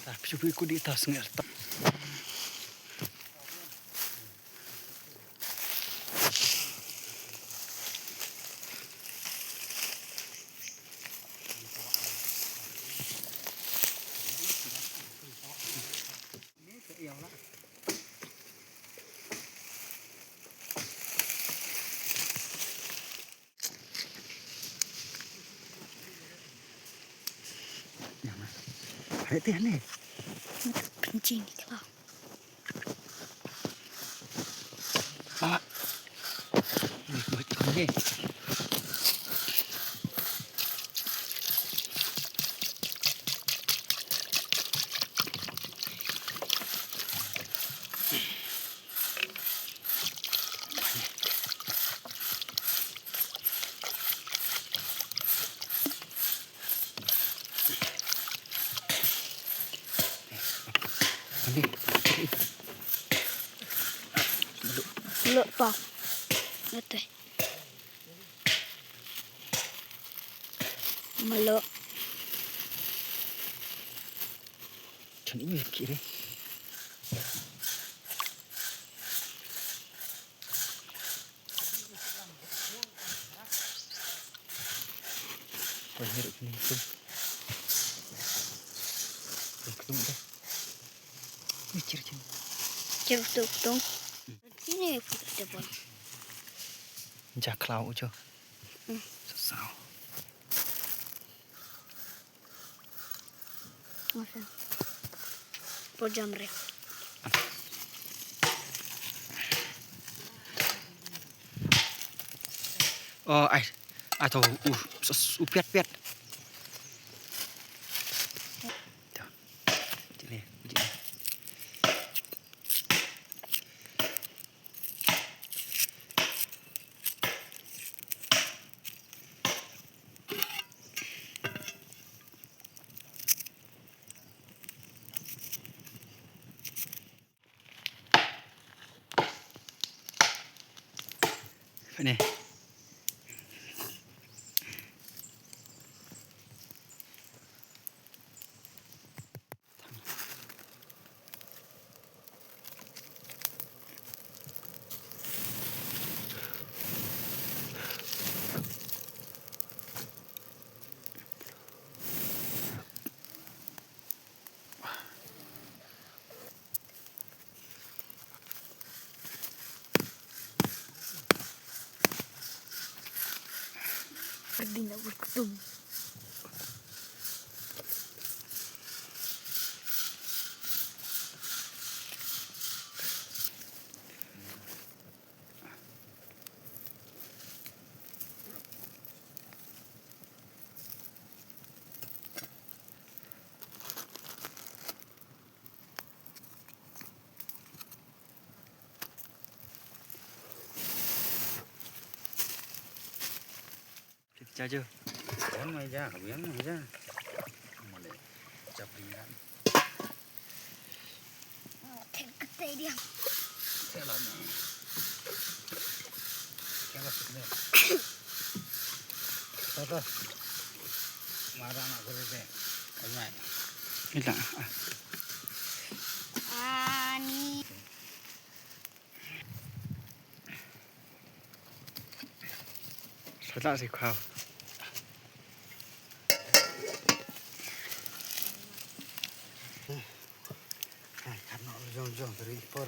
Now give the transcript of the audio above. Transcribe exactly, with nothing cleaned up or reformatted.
Ta phi phi ku di ta sngel ta. Hei, teh ni. Kencing ni kalau. Ah. Ni, ni. Lo pa. Ate. Malo. Chan imi kire. Wah, ni ruk ni tu. Ruk tu dah. Ni cir cir. Cir tu tu. Ni pun ada pun. Jaklau ujo. Hmm. Sesau. Por jam re. Oh, ai. Atau, uh, s-, s-, upiat piat. Tuh. Sini, sini. Fine. Perding nak berketum. Cha jo. Kon mai ja, abiang mai ja. Mane, chapri ran. Thek kete dia. Thek la ni. Thek la sik ni. Toto. Mara na kore de. Ai mai. Ila. Ani. Sa lah si khau. Ai, kan nok jong jong teri por.